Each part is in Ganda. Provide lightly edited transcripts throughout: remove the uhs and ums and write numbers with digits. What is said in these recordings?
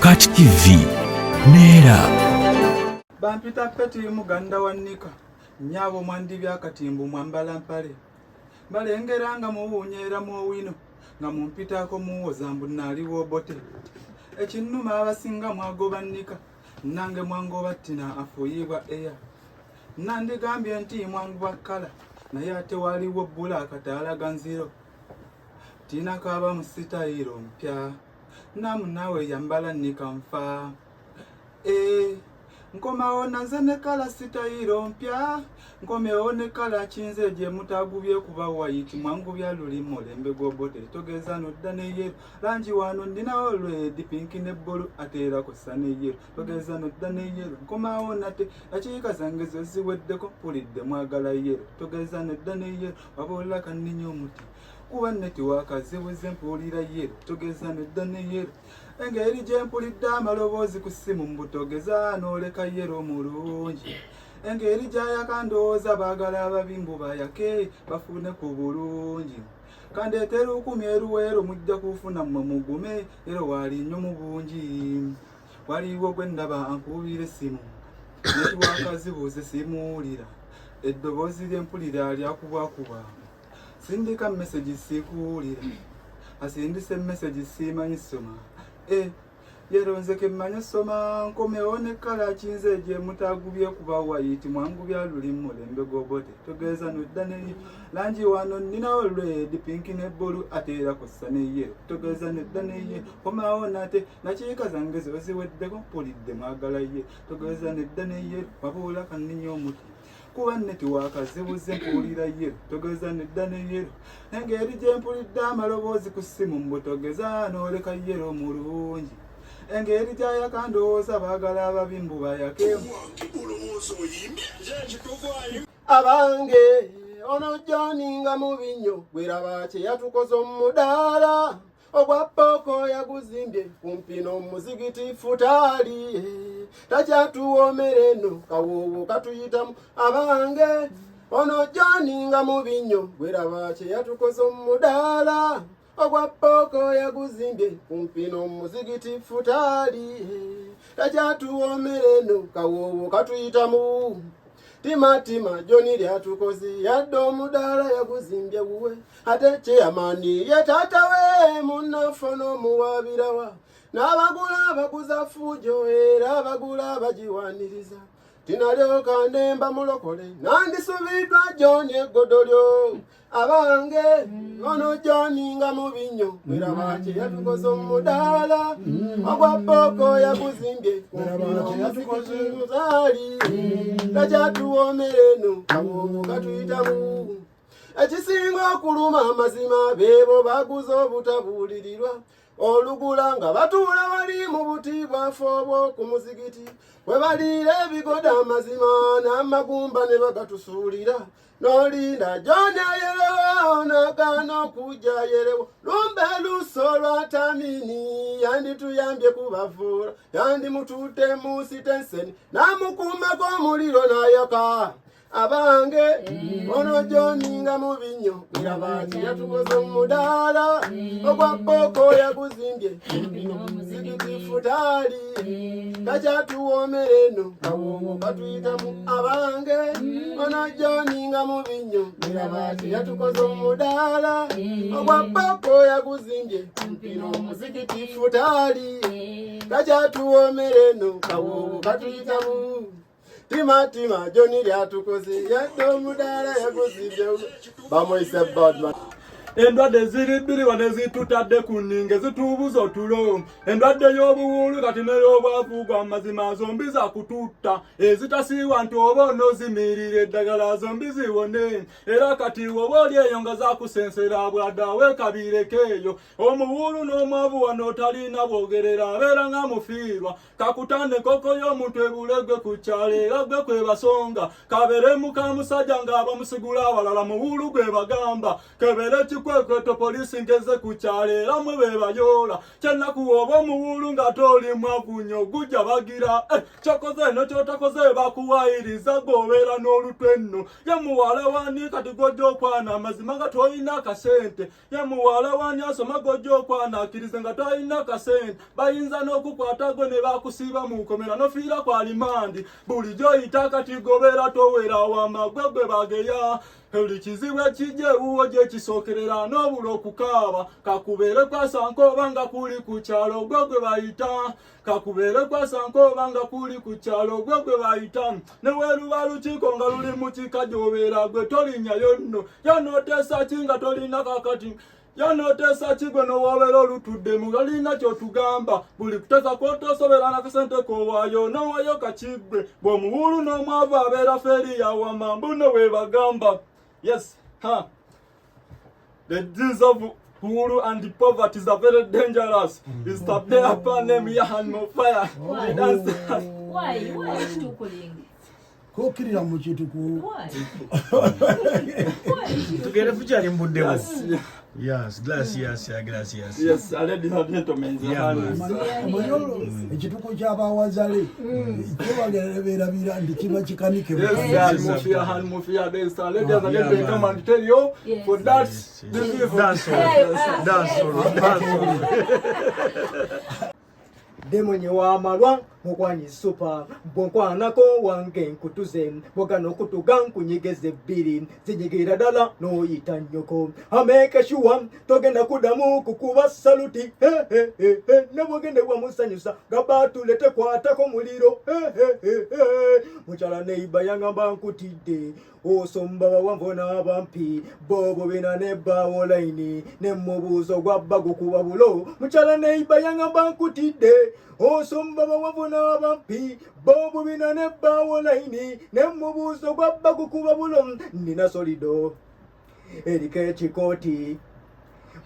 Sokat TV neera. Bampita Peti muganda wa Nika, nnyabo mwandibya akatimbu mwambala mpale. Balengera nga muwuunyeera mu owino, nga mumpitaako muwoza mbu naaliwo Obote. Ekinnuma abasinga mwagoba Nika, nange mwangoba Tina afuuyibwa eya. Nandigambye nti mwanguba kkala, naye ate waliwo bbula akataala ga nziro. Tina kaaba mu sitayiro mpya, namu naawe yambala Nika nfa. Eh, nkomawo naze ne kala sitayiro mpya, nkomewo ne kala kinze gye mutagubye kuba wayiti mwangubya luli mulembe gw'Obote togeza nodda ne yellow langi wano nninawo red pink ne bbulu ate era kussa ne yellow togeza nodda ne yellow nkomawo nate dakiika zange zo ziweddeko mpulidde mwagala yellow togeza nodda ne yellow wabula kanninya omuti kuba netiwaaka zibuze mpulira yellow togeza nodda ne yellow engeri gye mpulidde amaloboozi ku ssimu mbutogeza n'oleka yellow mulungi engeri gy'ayaka ndowooza baagala ababi mbu bayake bafune ku bulungi kandeetera 10 eruweero mujja kufuna mmwe mugume era waali nnyo mu bungi waliwo gwe ndaba ankuubira essimu netiwaaka zibuuze simuwulira eddoboozi lye mpulira lyakubwakuba sindika message sikuwulira asindise message simanyi soma yero nze kemmanya soma nkomewo ne kala kinze gye mutagubye kuba wayiti mwangubya luli mulembe gw'Obote togeza nodda ne langi wano nninawo red pink ne bbulu ate era kussa ne yellow togeza nodda ne yellow komawo nate nakiika zange zo ziweddeko mpulidde mwagala ye togeza nedda ne yellow wabula kanninya omuti kuba netiwaaka zibuze mpulira yellow togeza nedda ne yellow engeri gye mpulidde amaloboozi ku ssimu mbutogeza n'oleka yellow mulungi engeri gy'ayaka ndowooza baagala ababi mbu bayake. Abange ono John nga mubi nnyo gweraba kye yatukoze omudaala ogwa poko yaguzimbye kumpi n'omuzigiti futaali takyatuwoomera eno kawoowo katuyitamu. Abange ono John nga mubi nnyo gweraba kye yatukoze omudaala ogwa poko yaguzimbye kumpi n'omuzigiti futaali takyatuwoomera eno kawoowo katuyitamu. Timatima John lyatukoze yadde omudaala yaguzimbye wuwe ate kyeyamaani ye taata we munnaffe n'omuwaabirawa n'abagula abaguza fujo era abagula bagiwaniriza tinalyoka nemba mulokole nandisubiddwa John eggodolyo. Abange ono John nga mubi nnyo weraba kye yatukoze omudaala ogwa poko yaguzimbye kumpimuzaali takyatuwoomera eno kawoowo katuyitamu. Ekisinga okuluma amazima beebo baguza obutabuulirirwa olugula nga batuula wali mu buti bwaffe obwo ku muzigiti we baliira ebigoda amazima n'amagumba ne bagatusuulira n'olinda John ayerewo n'agaana okujja ayerewo lumbe luso lwa tamini yandituyambye kubavuula yandimututte mu sitenseni n'amukuumako omuliro n'ayaka. Abange ono John nga mubi nnyo eraba kye yatukoze omudaala ogwa poko yaguzimbye muzigiti futaali takyatuwoomera eno kawoowo katuyitamu. Abange ono John nga mubi nnyo eraba kye yatukoze omudaala ogwa poko yaguzimbye omuzigiti futaali takyatuwoomera eno kawoowo katuyitamu. Timatima John lyatukoze yadde omudaala yaguzimbye bamuyise Badman. Endwadde ziri bbiri wano ezitutadde ku nninga ezitubuza otulo, endwadde y'obuwuulu kati n'ey'obwavu gwa mazima zombi za kututta ezitasiiwa nti oba onoozimirira eddagala zombi ziwone era kati woba oli eyo nga zakusensera bwadda weekabiireko eyo omuwuulu n'omwavu wano talina bwogerera abeera nga mufiirwa kakutane koko y'omuntu ebulegwe ku kyalo era gwe kwe basonga kabeere muka musajja ng'abamusigula abalala muwuulu gwe bagamba kebere ki Ekikwekweto poliisi ngeze ku kyalo era mwe bebayoola. Kyennaku oba omuwuulu nga toli mwavu nnyo gujja bagira kyokoze eno kyotakoze bakuwayiriza gobeera n'olutwe nno. Ye muwala wani kati gwojja okwana amazima nga tolina akasente? Ye muwala wani asoma gwojja okwana akkirize nga tolina kasente? Bayinza n'okukwata gwe ne bakusiba mu nkomera nofiira kwa limandi. Bulijjo oyita kati gobeera towera wama gwe gwe bageya. Buli kizibu ekijja ewuwo gye kisookerera n'obula okukaaba. Kakubeere kwasanka oba nga kuli ku kyalo gwe gwe bayita. Kakubeere kwasanka oba nga kuli ku kyalo gwe gwe bayita. Ne weruba lukiiko nga luli mu kika gy'obeera gwe tolinnyayo nno. Yanoteesa ki nga tolina kakati? Yanoteesa ki gwe n'owoobera olutuddemu tolina ky'otugamba? Buli kuteesa kw'otosobera n'akasente k'owaayo n'owaayo kakiggwe. Bw'omuwuulu n'omwavu abeera feeri yawama mbuno we bagamba. Yes, ha. The disease of Uhuru and the poverty is a very dangerous. It's the bear name Yahan Mofire. Why? Why? Why kitukulinga? Kokirira mu kituku. Why? Tugende tukyali mu budde bwo. Yes, gracias, gracias. Yes, ladies and gentlemen. Yeah, man. Omanyi olwo ekituku ky'abawazale kyo beerabira nti kiba kikanike. Yes, Yes. Mufia and Mufia, there's a ladies and Yeah, gentlemen, man. come and tell you Yes. for that. Yes, This yes. is Dance all. Dance all. Dance all. Demonye w'amalwa mukwanyi supa bwonkwanako wange nkutuze bwogana okutuga nkunyigeze ebbiri zinyigira ddala n'oyita nnyoko ameeke shuwa togenda kuddamu kukuba saluti ne bwogende wamusanyusa gabaatule tekwatako muliro mukyala neiba yangamba nkutidde osomba bawanvu n'abampi bobo bina nebbaawo layini ne mubuuzo gwabba gukuba bulo mukyala neiba yangamba nkutidde osomba bawanvu n'abampi bobo bina nebbaawo layini ne mubuuzo gwabba gukuba bulo nina solido eriko ekikooti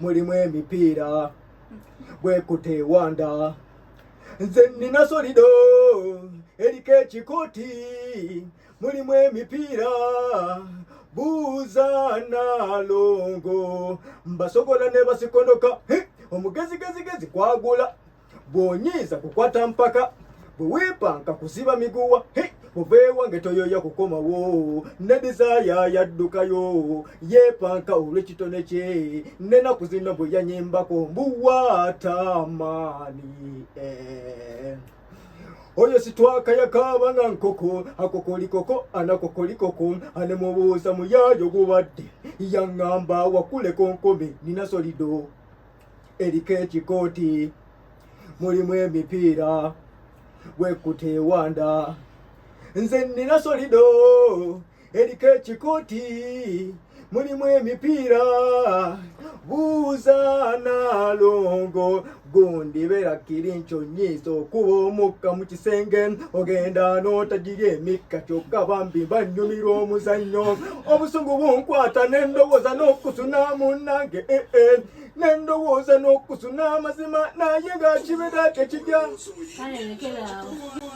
mulimu emipiira bwekuta ewanda nze nina solido eriko ekikooti mulimu emipiira buuza nalongo mbasogola ne basikondoka omugezigezigezi kwagula bw'onyiiza kukwata mpaka bwe weepanka kusiba miguwa buva ewange toyoya kukomawo ne desire yaddukayo yeepanka olw'ekitone kye nenaku zino bwe yanyimbako mbuwatamaani oyo sitwakayakaaba nga nkoko akokolikoko anakokolikoko anemubuuza muyaayo gubadde yaŋŋamba wakuleko nkome nina solido eriko ekikooti mulimu emipiira bwekuta ewanda nze nina solido eriko ekikooti mulimu emipiira buuza nalongo gundi beera kirincho nyiiza okuba omukka mu kisenge ogenda n'otagirya emikka kyokka bambi banyumirwa omuzannyo obusungu bunkwata n'endowooza n'okusuna munnange n'endowooza n'okusuna amazima naye nga kibeera tekijja. Kale lekeraawo.